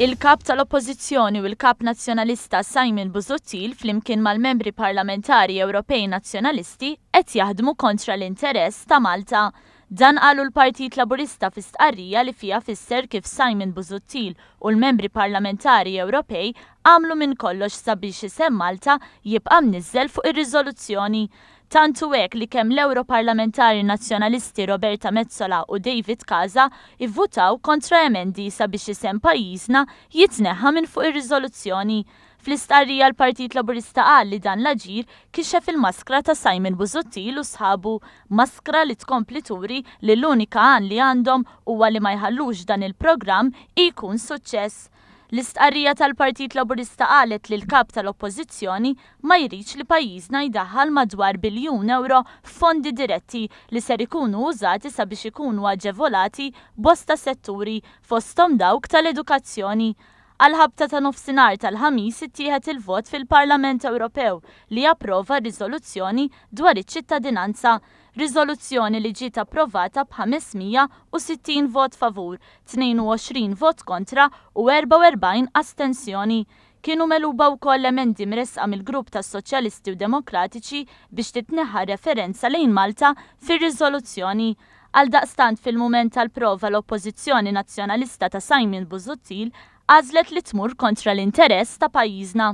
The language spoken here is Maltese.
Il-Kap tal-Oppożizzjoni u l-Kap Nazzjonalista Simon Busuttil flimkien mal-Membri Parlamentari Ewropej Nazzjonalisti qed jaħdmu kontra l-interess ta' Malta. Dan qalu l-Partit Laburista fi stqarrija li fiha fisser kif Simon Busuttil u l-Membri Parlamentari Ewropej għamlu minn kollox sabiex isem Malta jibqa' mniżżel fuq ir-riżoluzzjoni. Tant hu hekk li kemm l-Ewroparlamentari Nazzjonalisti Roberta Metsola u David Casa ivvutaw kontra emendi sabiex isem pajjiżna jitneħħa minn fuq ir-riżoluzzjoni. Fl-istqarrija l-Partit Laburista qal li dan l-aġir kixef il-maskra ta' Simon Busuttil u sħabu, maskra li tkompli turi li l-unika għan li għandhom huwa li ma jħallux dan il-programm ikun suċċess. L-istqarrija tal-Partit Laburista qalet li l-Kap tal-Oppożizzjoni ma jridx li pajjiżna jdaħħal madwar biljun ewro f'fondi diretti li ser ikunu użati sabiex ikunu aġevolati bosta setturi fosthom dawk tal-edukazzjoni. Għall-ħabta ta' nofsinhar tal-Ħamis ittieħed il-vot fil-Parlament Ewropew li approva r-riżoluzzjoni dwar iċ-ċittadinanza. Riżoluzzjoni li ġiet approvata b'560 vot favur, 22 vot kontra u 44 astensjoni. Kienu megħluba wkoll emendi mressqa mill-Grupp tas-Soċjalisti u Demokratiċi biex titneħħa referenza lejn Malta fir-riżoluzzjoni. Għaldaqstant fil-mument tal-prova l-Oppożizzjoni Nazzjonalista ta' Simon Busuttil għażlet li tmur kontra l-interess ta' pajjiżna.